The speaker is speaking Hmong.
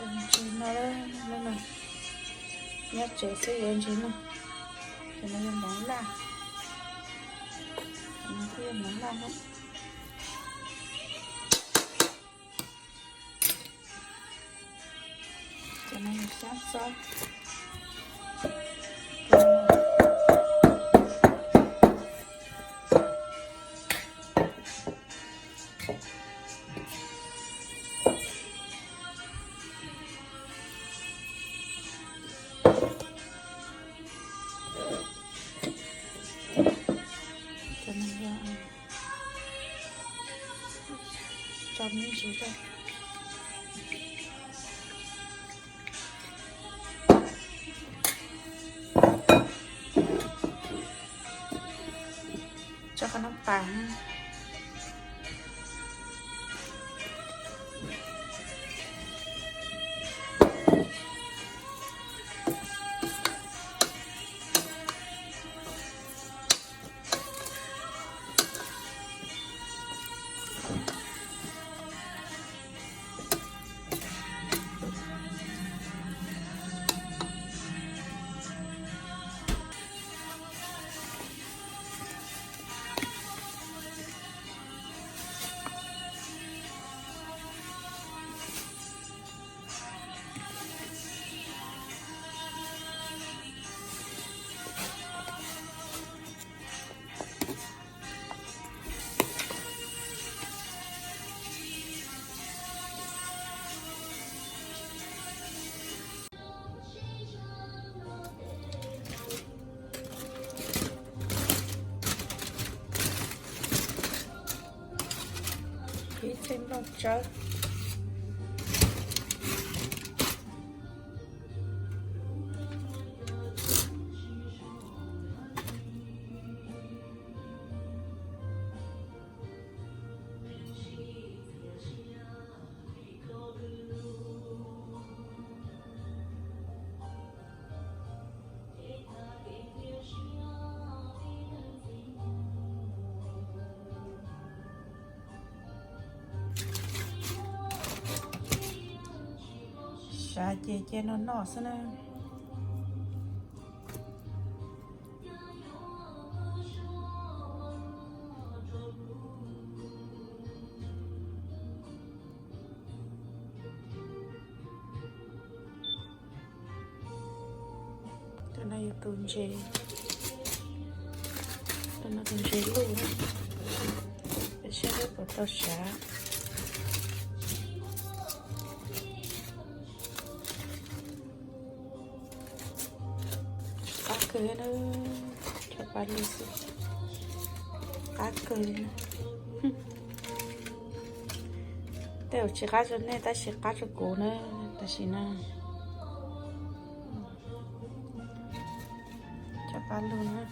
Ntsis no, no, nyob tsev xwb yuav ntsis no. Cov no yog hmoov laj, cov no kuj yog hmoov laj na. Cov no yog xyab xob. Cov no yog tso me ntsis rau. Tso qhov no pas. Ib txhij nplooj tsawb. Sav ces cia noj noj xwb na. Tus no yog tus ntses, tus no tus ntses luj na, peb saib seb puas tau sav. Qab kawg na, cov paj lug xwb, qab kawg li na. Tej zaum tsis qab rau nej tab sis qab rau kuv na, tam sim no. Cov paj lug na.